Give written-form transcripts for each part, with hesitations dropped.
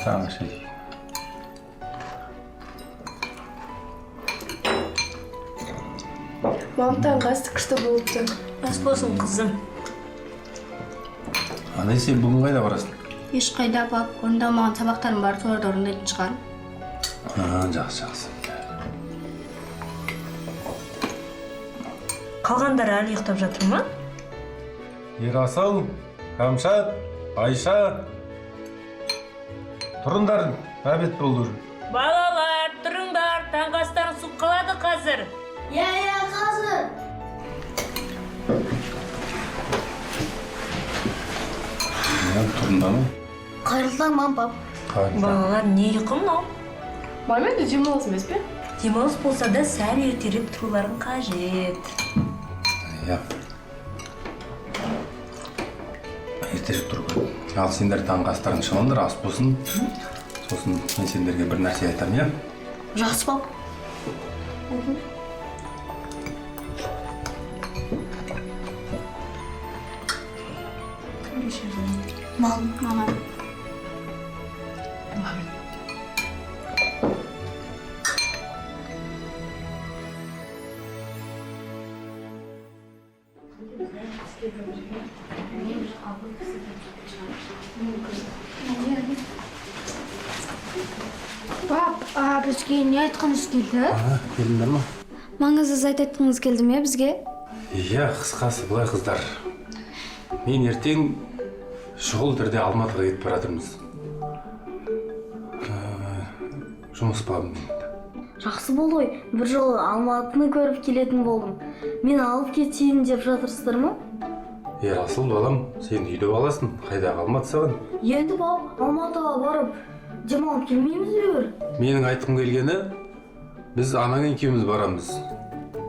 Тамаша. Мам, таңғы асты күшті болыпты. Ас болсын, қызым. Ана, сен бүгін қайда барасың? Ешқайда, пап. Орындалмаған сабақтарым бар, соларды орындайтын шығармын. А, жақсы, жақсы. Қалғандары әлі ұйықтап жатыр ма? Ерасыл, Камшат, Айша, тұрыңдар, обед болды уже. Балалар, тұрыңдар, таңғы астарың суып қалады қазір. Иә, иә, қазір. Иә, тұрыңдар ма? Қайырлы таң, мам, пап. Қайырлы таң. Балалар, не ұйқы мынау? Мам, енді демалыс емес пе? Демалыс болса да, сәл ертерек тұруларың қажет. Иә. Ертерек тұру керек. Ал сендер таңғы астарың ішіп алыңдар, ас болсын. Сосын мен сендерге бір нәрсе айтамын, иә? Жақсы, пап. Мам, маған. Пап, а бізге не айтқыңыз келді? А, келдіңдер ма? Маңызды зат айтқыңыз келді ме бізге? Иә, қысқасы былай, қыздар. Мен ертең шұғыл түрде Алматыға кетіп бара жатырмыз. Жұмыс бабымен. Жақсы болды ғой, бір жолы Алматыны көріп келетін болдым. Мен алып кетейін деп жатырсыздар ма? Ерасыл, балам, сен үйде баласың, қайдағы Алматы саған? Енді, пап, Алматыға барып демалып келмейміз бе бір? Менің айтқым келгені, біз анаң екеуміз барамыз.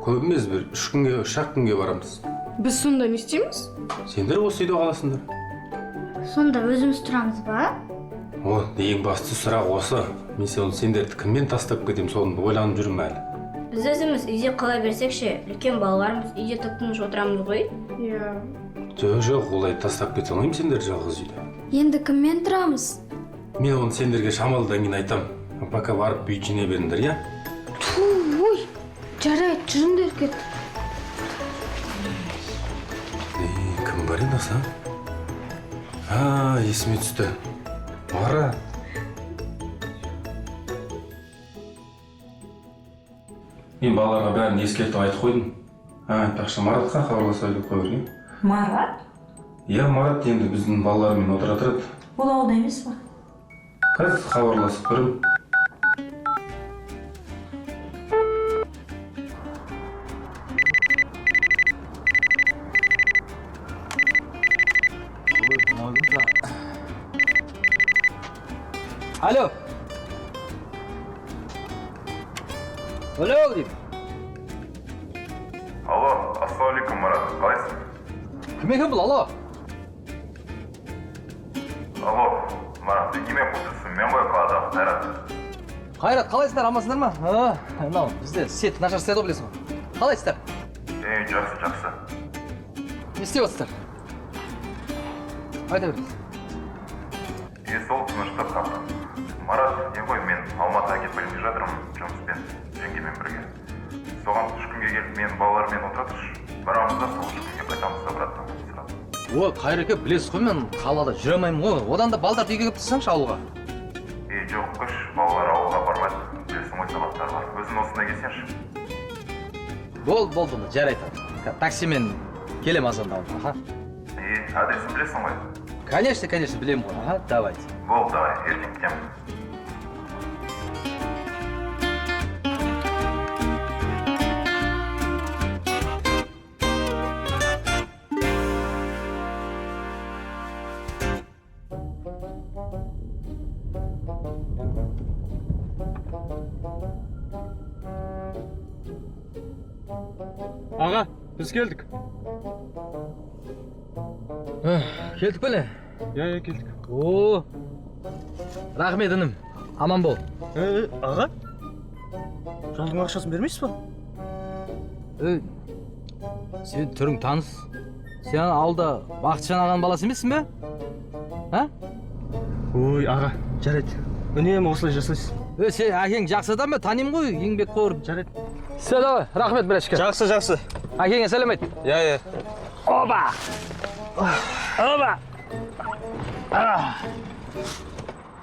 Көп емес, бір 3 күнге, 3-ақ күнге барамыз. Біз сонда не істейміз? Сендер осы үйде қаласыңдар. Сонда өзіміз тұрамыз ба? О, ең басты сұрақ осы. Мен сендерді кіммен тастап кетемін, соны ойланып жүрмін әлі. Біз өзіміз үйде қала берсек ше, үлкен балалармыз, үйде тып-тыныш отырамыз ғой. Иә. Жоқ, жоқ, олай тастап кете алмаймын сендерді жалғыз үйде. Енді кіммен тұрамыз? Мен оны сендерге шамалыдан кейін айтамын. Пока барып үй жинай беріңдер, иә? Ой, жарайды, жүріңдер, кет. Е, кім бар енді аса? А, есіме түсті. Марат. Мен балаларға бәрін ескертіп айтып қойдым. А, айтпақшы, Маратқа хабарласа ойлап қою керек, иә? Марат? Иә, Марат енді біздің балалармен отыра тұрады. Ол ауылда емес па? Қазір хабарласып көремін. Алло. Алло деймін. Алло, ассалаумағалейкум, Марат, қалайсың? Кім екен бұл, алло? Алло, Марат, үндемей отырсың, мен ғой, қаладағы Қайрат. Қайрат, қалайсыңдар, амансыңдар ма? А, мынау бізде сеть нашар істеді ғой, білесің ғой. Қалайсыздар? Ей, жақсы, жақсы. Не істеп жатсыздар? Айта беріңіз. Е, сол тыныштық қалды. Марат, не ғой, мен Алматыға кетіп бара жатырмын жұмыспен, жеңгемен бірге. Соған 3 күнге келіп, мен балалармен отыра тұршы. Барамыз да, сол 3 күнге қайтамыз обратно сразу. О, Қайреке, білесіз ғой, мен қалада жүре алмаймын ғой. Одан да балдарды үйге келіп тұрсаңшы ауылға. Ей, жоқ, қыш, балалар ауылға бармайды. Білесің ғой, сабақтар бар. Өзің осында келсеңші. Болды, болды, онда, жарайды. Таксимен келем азанда ауылға, аха. Е, адресін білесің ғой? Конечно, конечно, білемін ғой. Аха, давайте. Болды, давай, ертең күтемін. Аға, біз келдік. Келдік пе, не? Иә, иә, келдік. О, рахмет, інім, аман бол. Е, аға, жолдың ақшасын бермейсіз ба? Ей, сен түрің таныс. Сен ана ауылда Бақытжан ағаның баласы емессің бе? А? Ой, аға, жарайды. Үнемі осылай жасайсыз. Е, сен әкең жақсы адам ба? Танимын ғой, еңбекқор. Жарайды. Все, давай, рахмет, братишка. Жақсы, жақсы. Әкеңе сәлем айт. Иә, иә. Оба! Оба!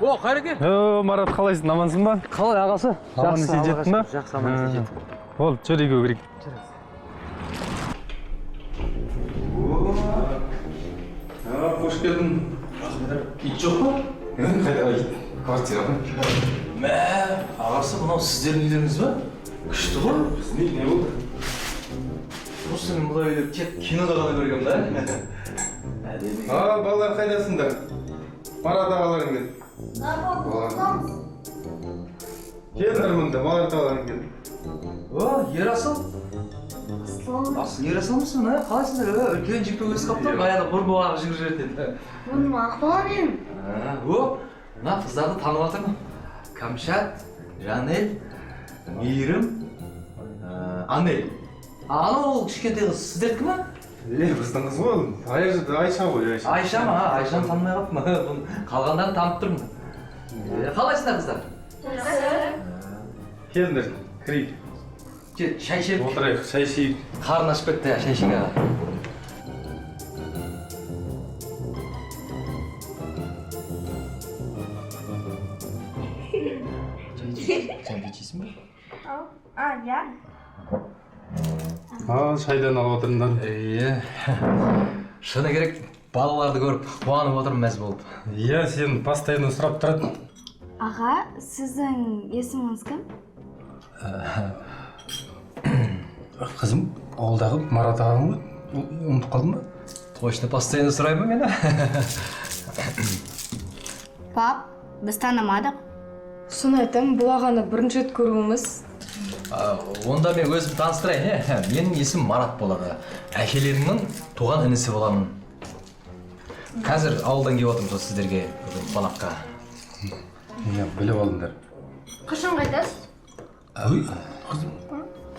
О, Қайреке. О, Марат, қалайсың, амансың ба? Қалай, ағасы? Аман есен жеттің ба? Жақсы, аман есен жеттім. Болды, жүр үйге кірейік. Қош келдің. Ит жоқ па? Қайда ит? Квартира. Мә, ағасы, мынау сіздердің үйлеріңіз ба? Күшті ғой. Біздің үй не болды? Просто мен бұлай үйлерді тек кинода ғана көргенмін да. Әдемі. А, балалар қайдасыңдар? Марат ағаларың кел. Келіңдер мұнда, Марат ағаларың кел. О, Ерасыл. Асыл, Ерасылмысың, а? Қалайсыңдар? Ö, үлкен жігіт өсіп қалыпты. Баяғыда бұрбуағы жүгіріп жүретін еді. Бұным Ақбала менің. О, мына қыздарды танып жатырмын. Камшат, Жанель, Мейірім, Анель. Анау кішкентай қыз сіздердікі ма? Е, біздің қыз ғой ол. Айша ғой, Айша. Айша ма? Айшаны танымай қалыппын. Бұны қалғандарын танып тұрмын. Қалайсыңдар, қыздар? Келіңдер, кірейік. Шай ішелік. Отырайық, шай ішейік. Қарын ашып кетті, шай ішейік аға. Сен бүйтесің бе? А, иә. Ал, шайдан алып отырыңдар. Иә. Шыны керек, балаларды көріп қуанып отырмын, мәз болып. Иә, сен постоянно сұрап тұрады. Аға, сіздің есіміңіз кім? Қызым, ауылдағы Марат ағаң ғой. Ұмытып қалдың ба? Точно, постоянно сұраймын мені. Пап, біз танымадық. Соны айтамын, бұл ағаны бірінші рет көруіміз. Онда мен өзім таныстырайын, иә. Менің есімім Марат болады. Әкелеріңнің туған інісі боламын. Қазір ауылдан келіп отырмын сол сіздерге бүгін қонаққа. Иә, біліп алдыңдар. Қашан қайтасыз? Ой, қызым,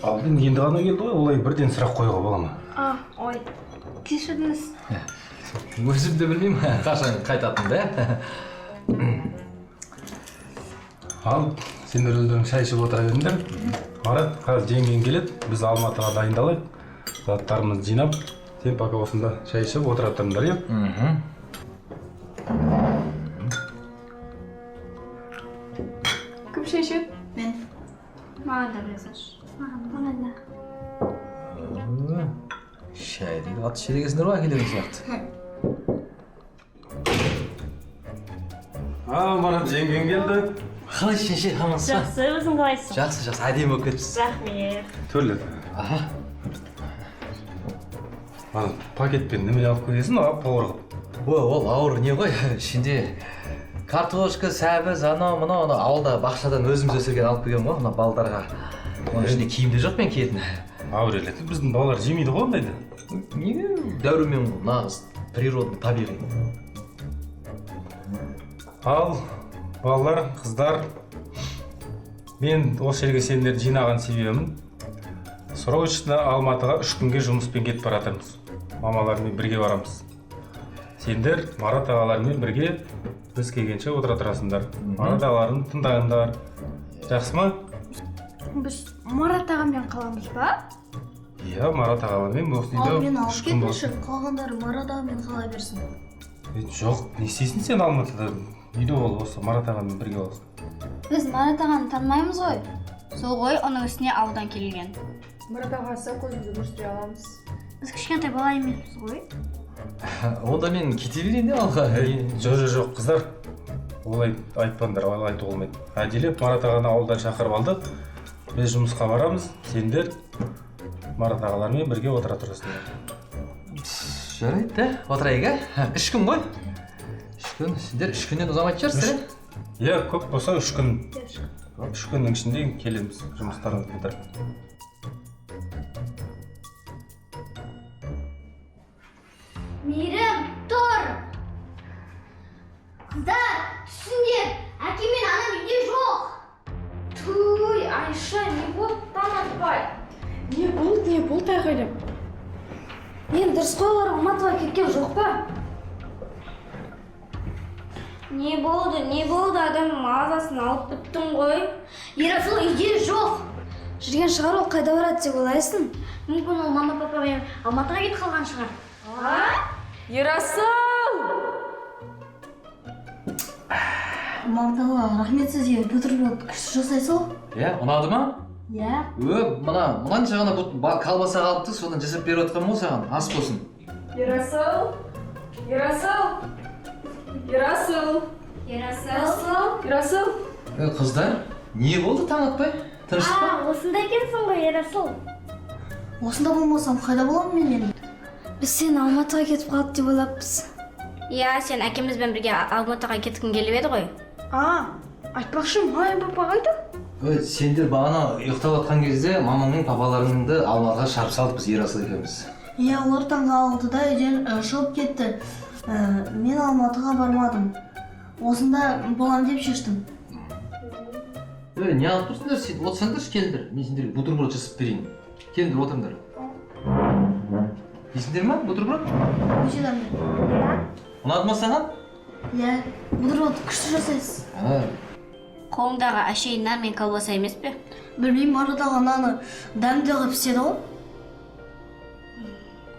ауылдан енді ғана келді ғой, олай бірден сұрақ қоюға бола ма? А, ой. Кешіріңіз. Өзім де білмеймін қашан қайтатынымды, иә. Ал, сендер өздерің шай ішіп отыра беріңдер. Марат, қазір жеңгең келеді, біз Алматыға дайындалайық. Заттарымызды жинап, сен пока осында шай ішіп отыра тұрыңдар, иә? Кім шай ішеді? Маған да жазыңызшы. Маған да. Шай дейді, қатты ішеді екенсіңдер ғой, әкелерің сияқты. А, Марат, жеңгең келді. Қалай, шеше, амансыз ба? Жақсы, өзің қалайсың? Жақсы, жақсы, әдемі болып кетіпсіз. Рахмет. Төрлет. Аха. Ана пакетпен немене алып келесің, ап ауыр қылып? О, ол ауыр не ғой, ішінде картошка, сәбіз, анау, мынау, анау ауылда бақшадан өзіміз өсірген алып келген ғой, мына балдарға. Оның ішінде киім де жоқ мен киетін. Ауыр еледі, біздің балалар жемейді ғой ондайды. Неге? Дәрумен ғой, нағыз природный, табиғи. Ал, балалар, қыздар, мен осы жерге сендерді жинаған себебім, срочно Алматыға 3 күнге жұмыспен кетіп бара жатырмыз. Мамалармен бірге барамыз. Сендер Марат ағалармен бірге біз келгенше отыра тұрасыңдар. Марат ағаларын тыңдаңдар. Жақсы ма? Біз Марат ағамен қаламыз ба? Иә, Марат ағалармен осы Ал үйде мені 3 алып күн болсын. кетіңізші, қалғандары Марат ағамен қала берсін. Е, жоқ, не істейсің сен Алматыда? Үйде бол, осы Марат ағамен бірге боласың. Біз Марат ағаны танымаймыз ғой. Сол ғой, оның үстіне ауылдан келген. Марат ағасы көзімізді өмір сүре аламыз. Біз кішкентай бала емеспіз ғой. Онда мен кете берейін де алға. Жоқ, жоқ, жоқ, қыздар. Олай айтпаңдар, олай айтуға болмайды. Әдейілеп Марат ағаны ауылдан шақырып алдық. Біз жұмысқа барамыз, сендер Марат ағалармен бірге отыра тұрасыңдар. Жарайды, да? Отырайық, ә? 3 күн ғой? 3 күн, сендер 3 күннен ұзамайтын шығарсыздар, ә? Иә, көп болса 3 күн. 3 күннің ішінде келеміз жұмыстарымызды бітіріп. Мейірім, тұр! Қыздар, түсіңдер! Әкем мен анам үйде жоқ! Туй, Айша, не болды таң атпай? Не болды, не болды айғайлап? Мен дұрыс қой, олар Алматыға кеткен жоқ па? Не болды, не болды, адамның мазасын алып біттің ғой. Ерасыл үйде жоқ. Жүрген шығар, ол қайда барады деп ойлайсың? Мүмкін, ол мама папамен Алматыға кетіп қалған шығар. Ерасыл! Марат аға, рахмет сізге, бутерброд күшті жасайсыз ғой. Иә, ұнады ма? Иә. Ö, мына мынанша ғана колбаса қалыпты, содан жасап беріп жатқанмын ғой саған. Ас болсын. Ерасыл! Ерасыл! Ерасыл! Ерасыл. Ерасыл! Е, қыздар, не болды таң атпай? Тыныштық па? А, осында екенсің ғой, Ерасыл. Осында болмасам, қайда боламын мен енді? Біз сені Алматыға кетіп қалды деп ойлаппыз. Иә, сен әкемізбен бірге Алматыға кеткің келіп еді ғой. А, айтпақшы, мама, папа қайда? Ой, сендер бағана ұйықтап жатқан кезде мамаң мен папаларыңды Алматыға шығарып салдық біз, Ерасыл екеуміз. Иә, олар таңғы 6-да үйден шығып кетті. Мен Алматыға бармадым. Осында болам деп шештім. Ей, не алып тұрсыңдар? Сен отырсаңдаршы, келіңдер. Мен сендерге бутерброд жасап берейін. Келіңдер, отырыңдар. Жейсіңдер ма бутерброд? Өте дәмді. Ұнады ма саған? Иә, бутерброд күшті жасайсыз. А, Қолыңдағы әшейін нан мен колбаса емес пе? Білмеймін, Марат аға наны дәмді қылып істеді ғой.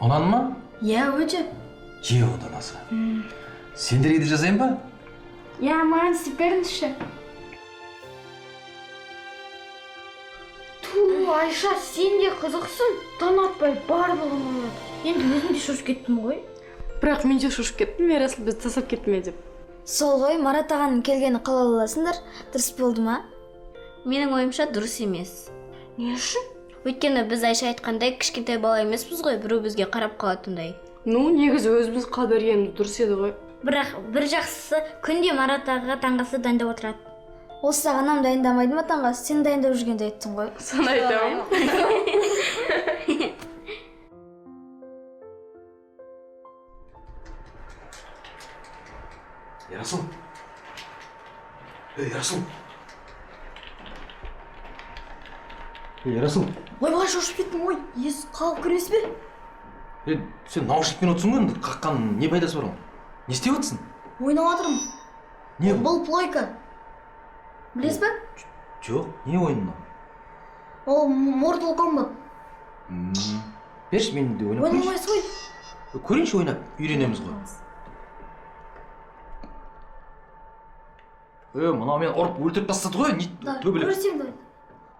Ұнады ма? Иә, өте. Же онда асқа. Сендерге де жасайын ба? Иә, маған істеп беріңізші. Ту, Айша, сен де қызықсың. Таң атпай барлығын ойнады. Енді өзім де шошып кеттім ғой. Бірақ мен де шошып кеттім, Ерасыл бізді тастап кетті ме деп. Сол ғой, Марат ағаның келгені қалай ойлайсыңдар? Дұрыс болды ма? Менің ойымша, дұрыс емес. Не үшін? Өйткені біз Айша айтқандай кішкентай бала емеспіз ғой, біреу бізге қарап қалатындай. Ну, негізі өзіміз қала бергеніміз дұрыс еді ғой. Бірақ бір жақсысы, күнде Марат ағаға таңғы асты дайындап отырады. Ол саған анам дайындамайды ма таңғы ас? Сен дайындап жүргенде айттың ғой. Соны айтамын. Ерасыл. Ей, Ерасыл. Ей, Ерасыл. Ойбай, шошып кеттім ғой. Есік қағып кірмес пе? Е, сен наушникпен отырсың ғой енді, қаққан не пайдасы бар оның? Не істеп отырсың? Ойнап жатырмын. Не бұл? Бұл плойка. Білесіз бе? Жоқ, не ойын мынау? Ол Mortal Kombat. Берші, мен де ойнап Ойнай көрейінші. алмайсыз ғой. Көрейінші, ойнап үйренеміз ғой. Е, мынау мені ұрып өлтіріп тастады ғой, не Да, төбелеп. көрсетемін, давай.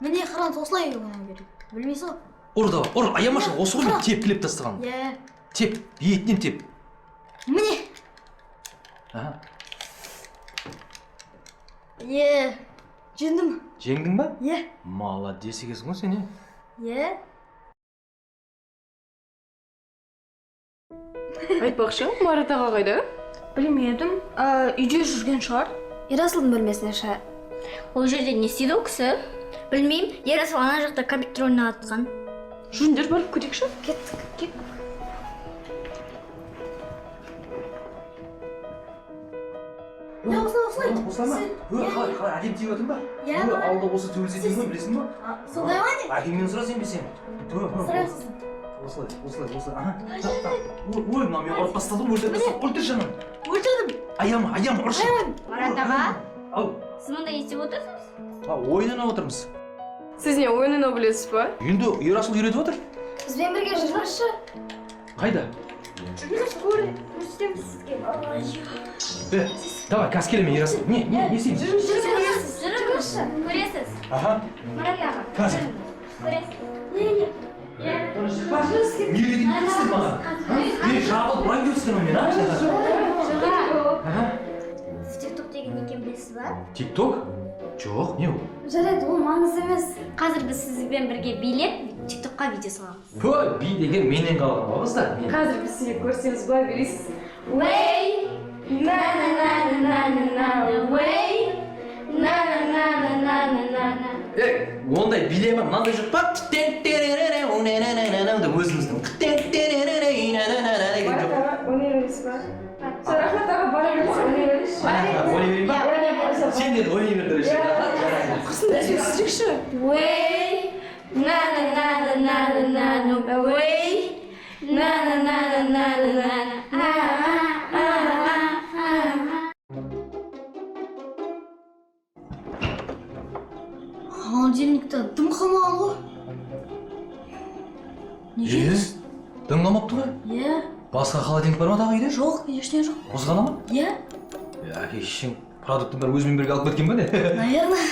Міне, қараңыз, осылай ойнау керек. Білмейсіз ғой? Ұр давай, ұр, аямашы, осы ғой мен тепкілеп тастаған. Иә. Теп, бетінен теп. Міне. Аха. Е, жеңдім. Жеңдің ба? Иә. Молодец екенсің ғой сен, е. Иә. Айтпақшы, Марат аға қайда? Білмедім. Үйде жүрген шығар. Ерасылдың бөлмесіне шығар. Ол жерде не істейді ол кісі? Білмеймін, Ерасыл ана жақта компьютер ойнап жатқан. Жүріңдер, барып көрейікші. Кеттік. Кет. Иә, осылай, осылай. Осылай ма? Ө, қалай, қалай, әдемі тиіп жатырмын ба? Иә, Ө, давай. ауылда осы төбелесетін деймін ғой, білесің ба? А, сондай ма не? Әкеңнен сұра, сенбесең. Сұрайын сосын. Осылай, осылай, осылай. Аха. Так, так. Ой, ой, мынау мені ұрып тастады ғой, өлтіріп тастады. Өлтірші ананы. Өлтірдім. Аяма, аяма, ұршы. Марат аға, Ау, сіз мұнда не істеп отырсыз? а, ойын ойнап отырмыз. Сіз не, ойын ойнау білесіз ба? Енді Ерасыл үйретіп отыр. Бізбен бірге жүріңізші. Қайда? Жүріңіз, көрсетемін сізге. Е, давай, қазір келемін, Ерасыл. Не, не, не істейміз? Жүріңіз, жүріңізші, көресіз. Аха. Марат аға, Қазір. жүріңіз, көресіз. Не үйретесіңдер маған? А? Не, жабылып ұрайын деп отырсыңдар ма мені, а? Аха. Сіз тикток деген не екенін білесіз ба? Тикток? Жоқ, не ол? Жарайды, ол маңызды емес. Қазір біз сізбен бірге билеп, тиктокқа видео саламыз. Ой, би деген менен қалған ғой, қыздар. Мен. Қазір біз сізге көрсетеміз, былай билейсіз. Уэй, на на на на на на уэй, на на на на на на на. Е, ондай билеме мынандай жоқ па? Деп өзіміздің деген Марат жоқ. Аға, ойнай бересіз ба? Все, рахмет аға, бара беріңіз, ойнай беріңізші. Ойнай берейін ба? Сен де ойнай бер. Құрсын, жүрейікші. Уэй, на на на на на на на уэй, на на на на на на на. Холодильникте дым қалмаған ғой. Неге? Дым қалмапты ғой? Иә. Басқа холодильник бар ма тағы үйде? Жоқ, ештеңе жоқ. Осы ғана ма? Иә. Әке шешең продукттың бәрін өзімен бірге алып кеткен ба не? Наверное.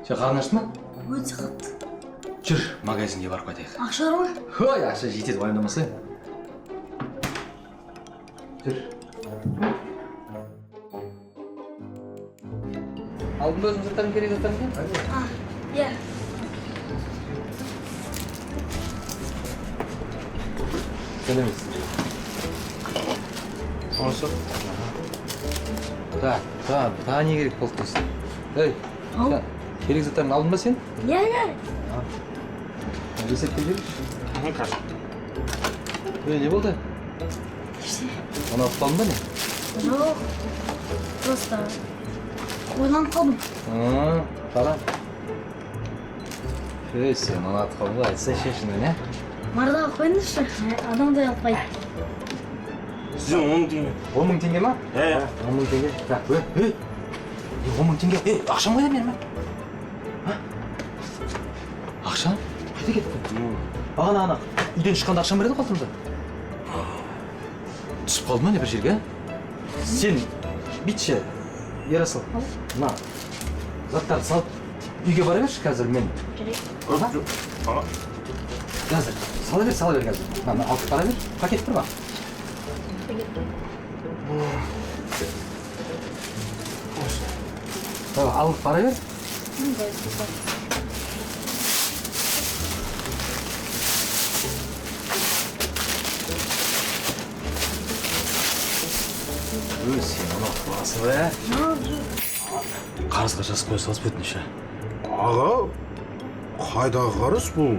Сен қарның ашты ма? Өте қатты. Жүр, магазинге барып қайтайық. Ақша бар ма? Ой, ақша жетеді, уайымдамасай. Жүр. Алдын ба өзің заттарың керек заттарың? Иә. Сәлеметсіз. Осы. Так, тағы не керек болды дейсің? Ей, керек заттарыңды алдың ба сен? Иә, иә. Есептеп жіберші. Ей, не болды? Ештеңе. Ұнатып қалдың ба не? Жоқ. Просто ойланып қалдым. Қара. Ей, сен ұнатып қалдың ғой, айтсайшы шынымен, ә? Марат аға, қойыңызшы, адамдай алып қайт. Сізден 10 мың теңге. 10 мың теңге ма? Иә. 10 мың теңге. Так, ей, 10 мың теңге. Ей, ақшам қайда менің, а? Ақшам? Қайда кетті? Бағана ана үйден шыққанда ақшам бар еді қалтамда. Түсіп қалды ма не бір жерге? Сен бүйтші, Ерасыл, мына заттарды салып үйге бара берші қазір мен. Қазір, сала бер, сала бер қазір. Мына алып бара бер. Пакет тұр ма? Алып бара бер. Өй, сен ұнатып қаласың ба, ә? Қарызға жазып қоя салып өтініші. Аға, қайдағы қарыз бұл?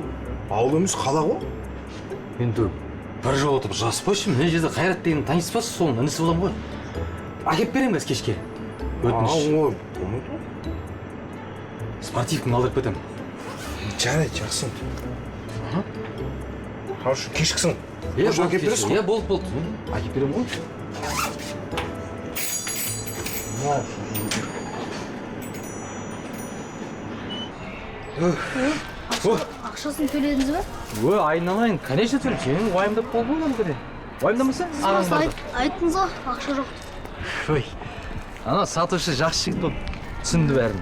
Ауыл емес, қала ғой. Енді бір жолатып жазып қойшы, мына жерде Қайрат деген танисыз ба, соның інісі боламын ғой. Әкеп беремін қазір кешке. Өтініш. Ой, болмайды ғой. Спортивкаңды алдырып кетемін. Жарайды, жақсы. Хорошо, кешкісін. Иә, әкеп бересіз ғой? Иә, болды, болды. Әкеп беремін ғой. Ақшасын төледіңіз бе? Ой, айналайын, конечно төлеп. Сен уайымдап қалдың ғой кәдімгідей. Уайымдамасаң, анаң Сіз барды. айттыңыз ғой, ақша жоқ. Ой, ана сатушы жақсы жігіт болып түсінді бәрін.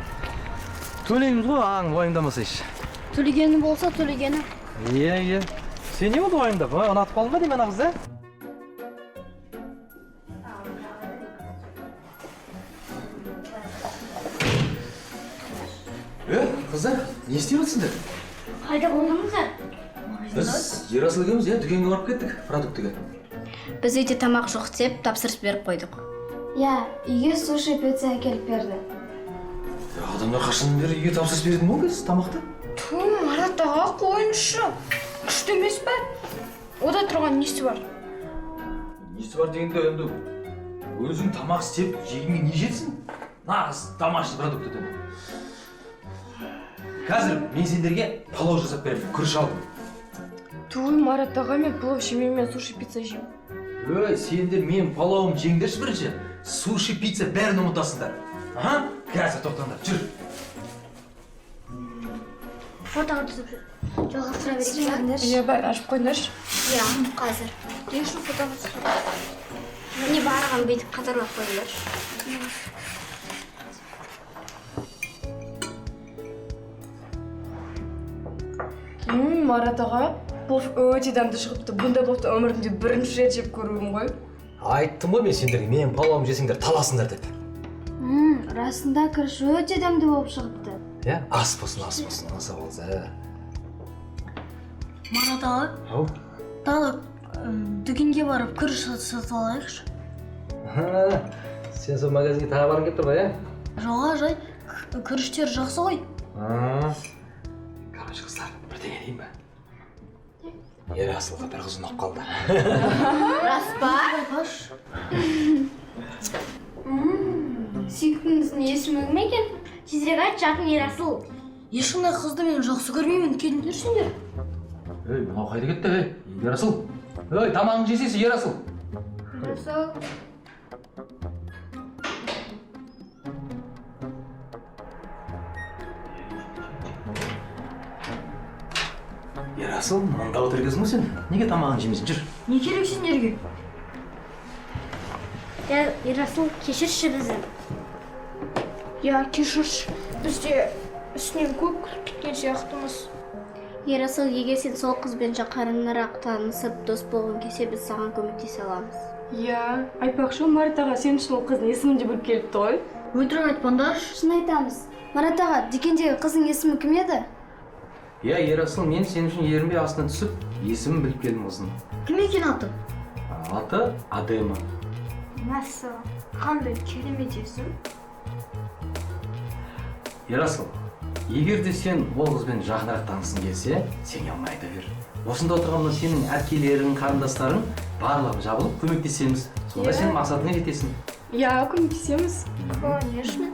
Төлейміз ғой, ағаң уайымдамасайшы. Төлегені болса, төлегені. Иә, иә. Сен не болды уайымдап, а? Ұнатып қалдың ба деймін ана қызды? Қыздар, не істеп жатсыңдар? Қайда болдыңыздар? Біз Ерасыл екеуміз, иә, дүкенге барып кеттік, продуктіге. Біз үйде тамақ жоқ деп тапсырыс беріп қойдық. Иә, үйге суши пицца әкеліп берді. Адамдар қашан бері үйге тапсырыс беретін болды тамақты? Ту, Марат аға, қойыңызшы. Күшті емес пе? Ода тұрған несі бар? Несі бар дегенде енді өзің тамақ істеп жегенге не жетсін? Нағыз домашний продукт өтеді. Қазір мен сендерге палау жасап беремін, күріш алдым. Ту, Марат аға, мен плов жемеймін, мен суши пицца жеймін. Ой, сендер мен палауым жеңдерші бірінші. Суши пицца бәрін ұмытасыңдар. Аха, қазір тоқтаңдар, жүр. Фотоға түсіп жалғастыра берейік. Иә, бәрін ашып қойыңдаршы. Иә, қазір. Не үшін фотоға түсіп? Міне барлығын бүйтіп қатарлап қойыңдаршы. Марат аға, плов өте дәмді шығыпты. Бұндай пловты өмірімде бірінші рет жеп көруім ғой. Айттым ғой мен сендерге, менің палауымды жесеңдер таласыңдар деп. Расында күріш өте дәмді болып шығыпты. Иә, ас болсын, ас болсын, аса болса. Марат аға, Ау. тағы дүкенге барып күріш сатып алайықшы. Сен сол магазинге тағы барғың келіп тұр ғой, иә? Жоға, жай, күріштер жақсы ғой. Короче, қыздар, бірдеңе дейін ба? Ерасылға бір қыз ұнап қалды. Рас па? Сүйіктіңіздің есімі кім екен? Тезірек айт, жақын Ерасыл. Ешқандай қызды мен жақсы көрмеймін, кетіңдершіңдер. Ей, мынау қайда кетті, ей? Ерасыл. Ей, тамағыңды жесейші, Ерасыл. Ерасыл. Ерасыл, мында отыр екенсің ғой сен. Неге тамағын жемейсің? Жүр. Не керек сендерге? Ерасыл, кешірші бізді. Иә, кешірші. Біз де үстінен көп күліп кеткен сияқтымыз. Ерасыл, егер сен сол қызбен жақынырақ танысып, дос болғың келсе, біз саған көмектесе аламыз. Иә, айтпақшы, Марат аға сен үшін ол қыздың есімін де біліп келіпті ғой. Өтірік айтпаңдаршы. Шын айтамыз. Марат аға, дүкендегі қыздың есімі кім еді? Иә, Ерасыл, мен сен үшін ерінбей астына түсіп, есімін біліп келдім қыздың. Кім екен аты? Аты Адема. Мәссаған, қандай керемет есім. Ерасыл, егер де сен ол қызбен жақынырақ танысқың келсе, сен ұялмай айта бер. Осында отырған мына сенің әпкелерің, қарындастарың барлығы жабылып көмектесеміз. Сонда сен мақсатыңа жетесің. Иә, көмектесеміз. Конечно.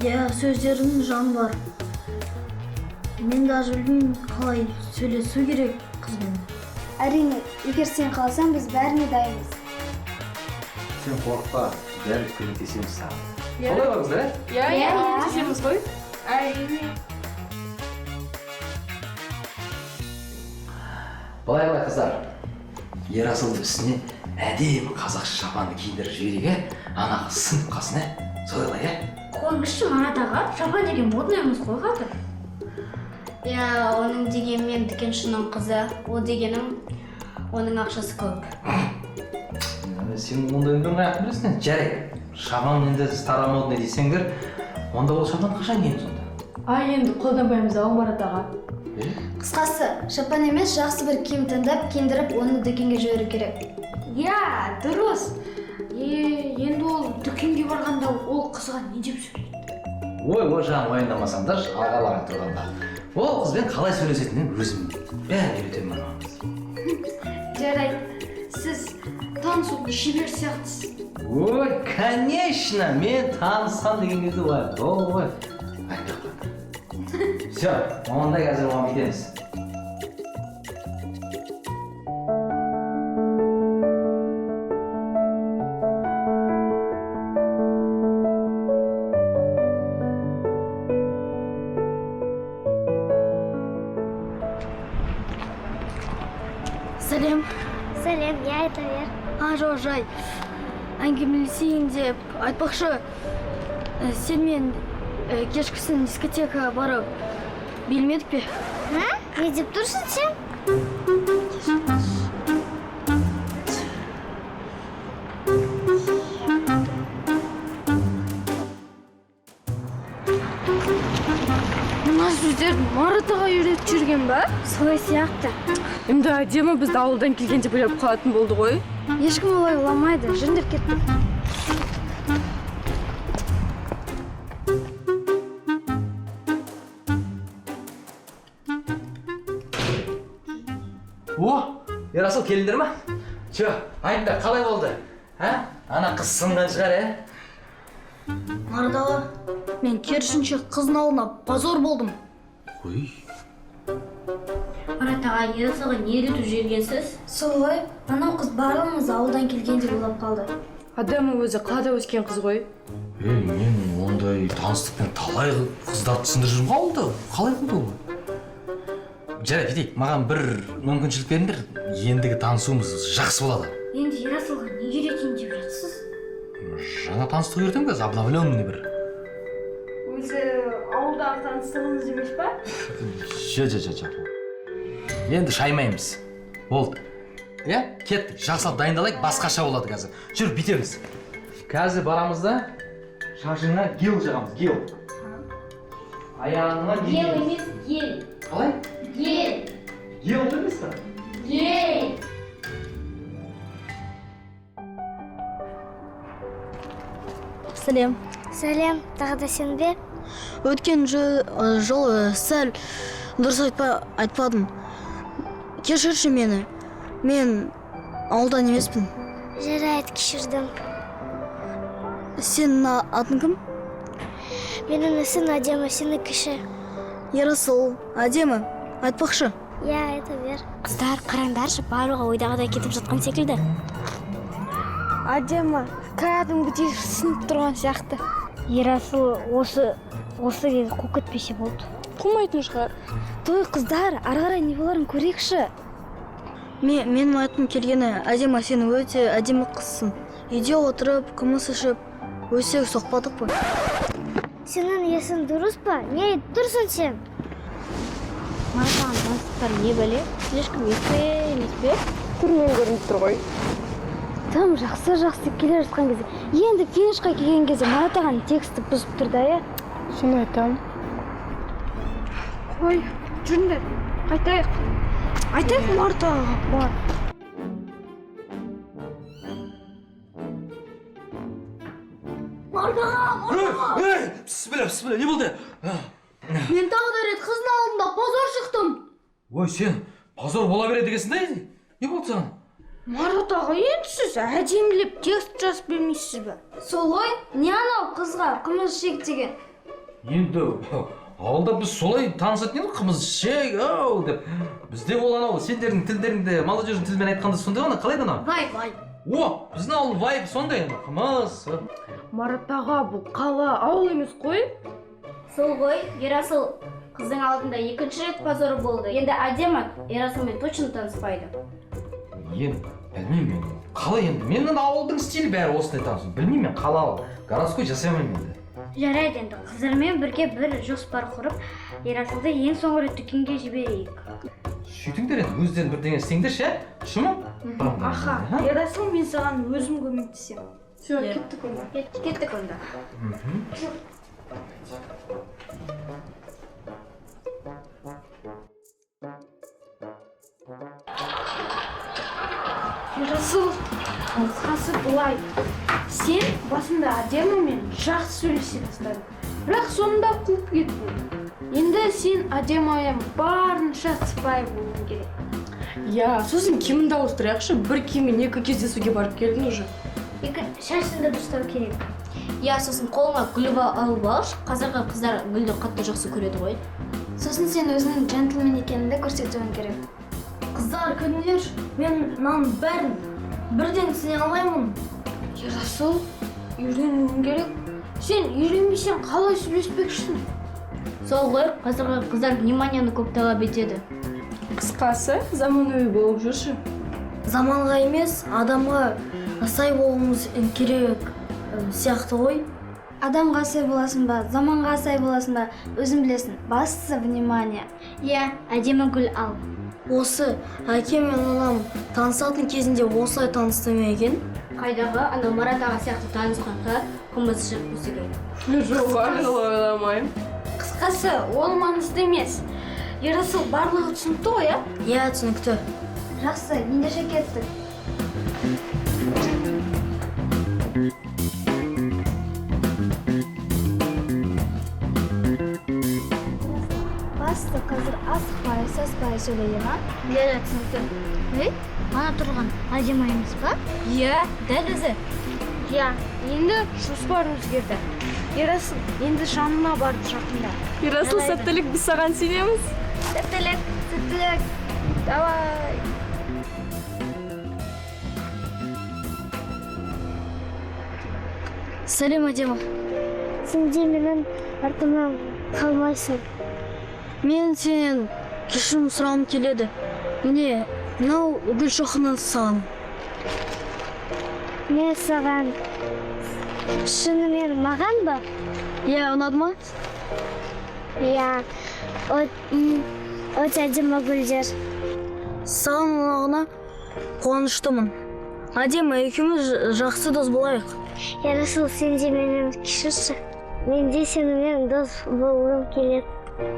Иә, сөздерінің жаны бар. Мен даже білмеймін қалай сөйлесу керек қызбен. Әрине, егер сен қаласаң, біз бәріне дайынбыз. Сен қорықпа, бәрі көмектесеміз саған. Солай ғой қыздар, ә? Иә, иә, көмектесеміз ғой. Әрине. Былай былай қыздар, Ерасылдың үстіне әдемі қазақша шапанды киіндіріп жіберейік, ә? Ана қыз сынып қалсын, ә? Солай былай, ә? Қойыңызшы, Марат аға, шапан деген модный емес қой қазір. Иә, оның дегенмен дүкеншінің қызы, ол дегенім оның ақшасы көп. Сен ондай өмірін қаяқтан білесің? Жарайды, шапан енді старомодный десеңдер, онда ол шапан қашан киеміз онда? Ай, енді қолданбаймыз ау, Марат аға. Қысқасы, шапан емес, жақсы бір киім таңдап, киіндіріп, оны дүкенге жіберу керек. Иә, дұрыс. Енді ол дүкенге барғанда ол қызға не деп сөйлейді? Ой, ой, жаным, уайымдамасаңдаршы, ағаларың тұрғанда. Ол қызбен қалай сөйлесетінін өзім бәрін үйретемін ана. Жарайды, сіз танысудың шебер сияқтысыз. Ой, конечно, мен танысқан деген кезде олай болды ғой. Айтпай ақ қой. Все, онда қазір оған бүйтеміз. Сәлем. Сәлем, я айта бер. А, жоқ, жай. Әңгімелесейін деп айтпақшы, сенімен кешкісін дискотекаға барып билемедік пе? Не деп тұрсың сен? Мына сөздерді Марат аға үйретіп жүрген ба? Солай сияқты. Енді әдемі бізді ауылдан келген деп ойлап қалатын болды ғой. Ешкім олай ойламайды. Жүріңдер, кеттік. О, Ерасыл, келдіңдер ма? Че, айтыңдар, қалай болды? А? Ана қыз сынған шығар, ә? Марат аға, мен керісінше қыздың алдына позор болдым. Ой. Марат аға, Ерасылға не үйретіп жібергенсіз? Солай, анау қыз барлығымыз ауылдан келген деп ойлап қалды. Адема өзі қалада өскен қыз ғой. Ей, мен ондай таныстықпен талай қыздарды түсіндіріп жүрмін ғой ауылда. Қалай болды ол? Жарайды, бүйтейік, маған бір мүмкіншілік беріңдер. Ендігі танысуымыз жақсы болады. Енді Ерасылға не үйретейін деп жатсыз? Жаңа таныстық үйретемін қазір, обновленный бір. Өзі ауылдағы таныстығымыз емес па? Жо, жо, жо, жо. Енді шаймаймыз. Болды. Иә, кеттік. Жақсылап дайындалайық, басқаша болады қазір. Жүр, бүйтеміз. Қазір барамыз да шашыңа гел жағамыз, гел. Аяғыңа Гел емес, гель. Қалай? Гель. Гел емес па? Гель. Сәлем. Сәлем, тағы да сен бе? Өткен жолы сәл дұрыс айтпадым. Кешірші мені. Мен ауылдан емеспін. Жарайды, кешірдім. Сенің атың кім? Менің есімім Әдемі, сені кіші. Ерасыл, Әдемі, айтпақшы. Иә, айта бер. Қыздар, қараңдаршы, барлығы ойдағыдай кетіп жатқан секілді. Әдемі, кәдімгідей сынып тұрған сияқты. Ерасыл осы кезде қуып кетпесе болды. Қумайтын шығар. Той, қыздар, ары қарай не боларын көрейікші. Менің айтқым келгені, Әдема, сен өте әдемі қызсың. Үйде отырып, қымыз ішіп, өсек соқпадық па? Сенің есің дұрыс па? Не айтып тұрсың сен? Марат ағаның таныстықтары не бәле? Слишком ерте емес пе? Түрінен көрініп тұр ғой. Тым жақсы келе жатқан кезде, енді финишқа келген кезде Марат ағаның тексті бұзып тұр да, иә? Соны айтамын. Қой, жүріңдер, қайтайық. Айтайық Марат ағаға, бар. Ей, бісміллә, бісміллә, не болды? Мен тағы да рет қыздың алдында позор шықтым. Ой, сен позор бола береді екенсің да? Не болды саған? Марат аға, енді сіз әдемілеп текст жазып бермейсіз бе? Сол ғой, не анау қызға қымыз ішейік деген. Енді ауылда біз солай танысатын едік, қымыз ішейік, ау деп. Бізде ол анау сендердің тілдеріңде, молодежьдің тілімен айтқанда сондай ғой, қалай еді анау? Вайб. О, біздің ауыл вайб сондай енді, қымыз. Марат аға, бұл қала, ауыл емес қой. Сол ғой, Ерасыл қыздың алдында екінші рет позор болды. Енді Әдема Ерасылмен точно таныспайды. Енді білмеймін мен. Қалай енді? Менің ауылдың стилі бәрі осындай танысу. Білмеймін мен, қалалы, городской жасай алмаймын енді. Жарайды енді, қыздармен бірге бір жоспар құрып, Ерасылды ең соңғы рет дүкенге жіберейік. Сөйтіңдер енді, өздерің бірдеңе істеңдерші, ә? Шын ма? Аха, Ерасыл, мен саған өзім көмектесемін. Все, кеттік онда. Кеттік онда. Ерасыл, қысқасы былай. Сен басында Әдемамен жақсы сөйлесе бастадың. Бірақ соңында қуып кеттің. Енді сен Әдемамен барынша сыпайы болуың керек. Иә, сосын киіміңді ауыстырайықшы. Бір киіммен екі кездесуге барып келдің уже. Екі шашыңды дұрыстау керек. Иә, сосын қолыңа гүл алып алшы. Қазіргі қыздар гүлді қатты жақсы көреді ғой. Сосын сен өзіңнің джентльмен екеніңді көрсетуің керек. Қыздар, күтіңдерші, мен мынаның бәрін бірден түсіне алмаймын. Ерасыл, үйренуің керек. Сен үйренбесең қалай сөйлеспекшісің? Сол ғой, қазіргі қыздар вниманияны көп талап етеді. Қысқасы, заманауи болып жүрші. Заманға емес, адамға сай болуымыз керек сияқты ғой. Адамға сай боласың ба, заманға сай боласың ба, өзің білесің. Бастысы внимание. Иә, әдемі гүл ал. Осы әкем мен анам танысатын кезінде осылай танысты ма екен? Қайдағы анау Марат аға сияқты танысқанға қымыз ішіп өсеген. Жоқ, мен олай ойламаймын. Қысқасы, ол маңызды емес. Ерасыл, барлығы түсінікті ғой, иә? Иә, түсінікті. Жақсы, ендеше кеттік. Басты қазір асықпай, саспай сөйлейді ма? Иә, түсінікті. Ей, ана тұрған Әдема емес па? Иә, дәл өзі. Иә, енді жоспар өзгерді. Ерасыл, енді жанына барып жақында. Ерасыл, сәттілік, біз саған сенеміз. Сәттілік, сәттілік. Давай. Сәлем, Әдема. Сен де менің артымнан қалмайсың. Мен сенен кешірім сұрағым келеді. Міне, мынау гүл шоқынан саған. Мен саған. Шынымен маған ба? Иә, ұнады ма? Иә, өте әдемі гүлдер. Саған ұнағына қуаныштымын. Әдема, екеуміз жақсы дос болайық. Ерасыл, сен де мені кешірші. Мен де сенімен дос болғым келеді.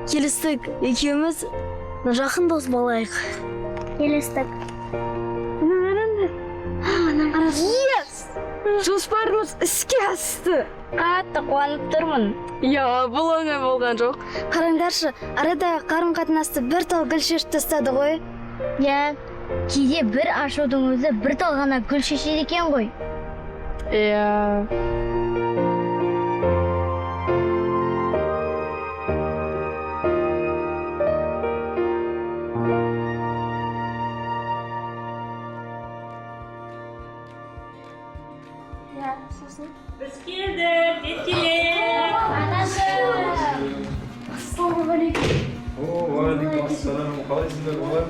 Келістік, екеуміз жақын дос болайық. Келістік. Yes! Жоспарымыз іске асты. Қатты қуанып тұрмын. Иә, бұл оңай болған жоқ. Қараңдаршы, арада қарым-қатынасты бір тал гүл шешіп тастады ғой. Иә, кейде бір ашудың өзі бір тал ғана гүл шешеді екен ғой. Иә. Біз келдік, жеткелер. Анашым. Ассалаумағалейкум. О, уағалейкум ассалам. Қалайсыңдар, балалар?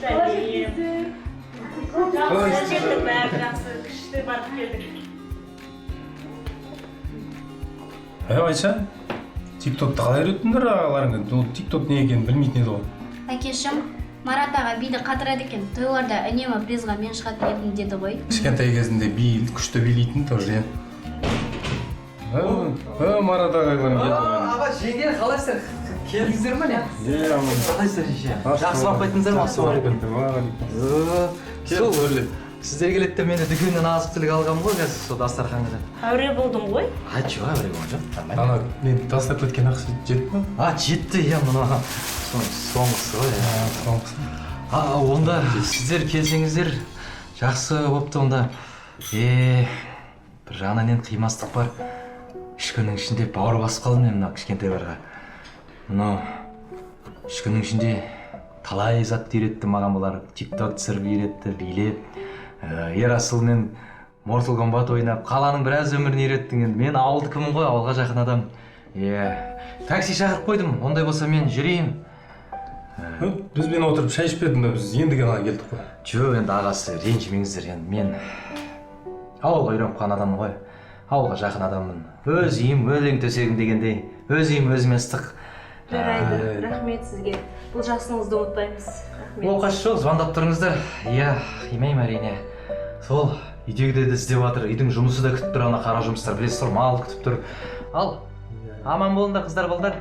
Сәлем. Жақсы жеттік, бәрі жақсы, күшті барып келдік. Айша, тик-токты қалай үйреттіңдер ағаларыңа? Ол тик-ток не екенін білмейтін еді ғой. Әкешім, Марат аға биді қатырады екен. Тойларда үнемі призға мен шығатын едім деді ғой. Кішкентай кезінде би күшті билейтін тоже, иә. Марат ағайларың келді ғой. Аға, жеңге, қалайсыздар? Келдіңіздер ме, не? Е, аман. Қалайсыздар, шеше? Жақсы барып қайттыңыздар ма? Жақсы барып кеттік, уағалейкум. Сол сіздер келеді деп мен де дүкеннен азық түлік алғанмын ғой, қазір сол дастарханға деп. Әуре болдың ғой. А, жоқ, әуре болған жоқ, нормально. Ана, мен тастап кеткен ақша жетті ме? А, жетті, иә, мына соңғысы ғой, иә. Соңғысы. А, онда сіздер келсеңіздер жақсы болыпты онда. Бір жағынан енді қимастық бар. 3 күннің ішінде бауыр басып қалдым мен мына кішкентайларға. Мынау 3 күннің ішінде талай затты үйретті маған бұлар. Тик-ток түсіріп үйретті, билеп. Ерасылмен Mortal Kombat ойнап, қаланың біраз өмірін үйреттің енді. Мен ауылдікімін ғой, ауылға жақын адам. Такси шақырып қойдым. Ондай болса мен жүрейін. Бізбен отырып шай ішпедің бе? Біз енді ғана келдік қой. Жоқ, енді ағасы, ренжімеңіздер енді. Мен ауылға үйреніп қалған адаммын ғой. Ауылға жақын адаммын. Өз үйім, өлең төсегім дегендей. Өз үйім өзіме ыстық. Жарайды, рахмет сізге. Бұл жақсылығыңызды ұмытпаймыз. Рахмет. Оқасы жоқ, звондап тұрыңыздар. Иә, қимаймын әрине. Сол үйдегілер де іздеп жатыр. Үйдің жұмысы да күтіп тұр, ана қара жұмыстар білесіз ғой, мал күтіп тұр. Ал, аман болыңдар, қыздар, балдар.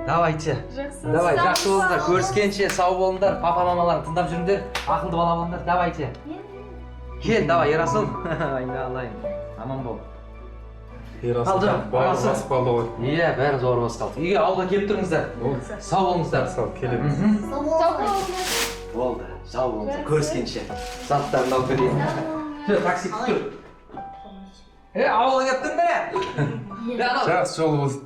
Давайте. Жақсы. Давай, жақсы болыңдар. Көріскенше сау болыңдар. Папа мамаларың тыңдап жүріңдер. Ақылды бала болыңдар. Давайте. Кел, давай, Ерасыл. Айналайын. Аман бол. Ерасыл бауыр басып қалды ғой. Иә, бәріміз бауыр басып қалдық. Үйге, ауылға келіп тұрыңыздар. Сау болыңыздар. Сау, келеміз. Болды, сау болыңыздар. Көріскенше. Заттарымды алып келейін. Все, такси күтіп тұр. Ауылға келіп тұрыңдар, ә? Жақсы жол болсын.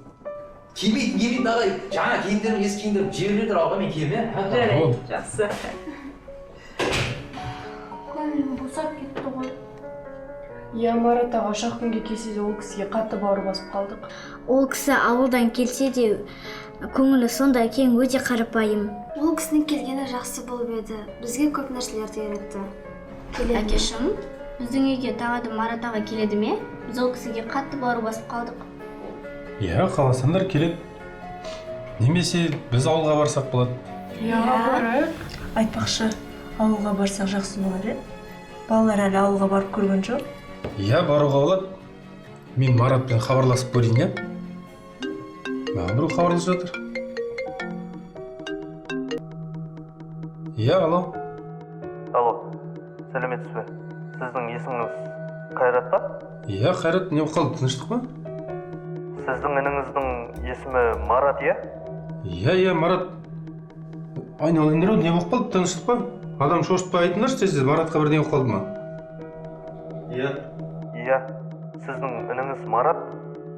Кимейтін, ағай, жаңа киімдерім, ескі киімдерім жіберіңдер, ауылға мен киемін, ә? Жарайды, жақсы. Көңілім босап кетті ғой. Иә, Марат аға үш-ақ күнге келсе де ол кісіге қатты бауыр басып қалдық. Ол кісі ауылдан келсе де көңілі сондай кең, өте қарапайым. Ол кісінің келгені жақсы болып еді. Бізге көп нәрселерді үйретті. Әкешім, біздің үйге тағы да Марат аға келеді ме? Біз ол кісіге қатты бауыр басып қалдық. Иә, қаласаңдар келеді. Немесе біз ауылға барсақ болады. Иә, барайық. Айтпақшы, ауылға барсақ жақсы болар еді. Балалар әлі ауылға барып көрген жоқ. Иә, баруға болады. Мен Маратпен хабарласып көрейін, иә? Маған біреу хабарласып жатыр. Иә, алло. Алло, сәлеметсіз бе? Сіздің есіміңіз Қайрат па? Иә, Қайрат, не болып қалды, тыныштық па? Сіздің ініңіздің есімі Марат, иә? Иә, иә, Марат. Айналайындар ау, не болып қалды, тыныштық па? Адам шошытпай айтыңдаршы тез-тез, Маратқа бірдеңе болып қалды ма? Иә. Иә, сіздің ініңіз Марат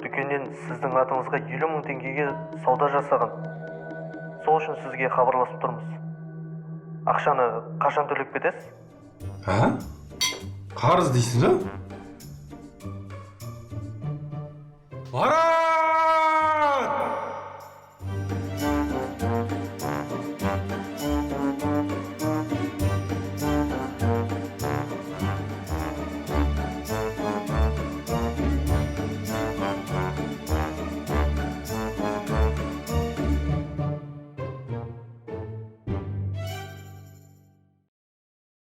дүкеннен сіздің атыңызға 50 000 теңгеге сауда жасаған. Сол үшін сізге хабарласып тұрмыз. Ақшаны қашан төлеп кетесіз? А? Қарыз дейсіз ба? Марат!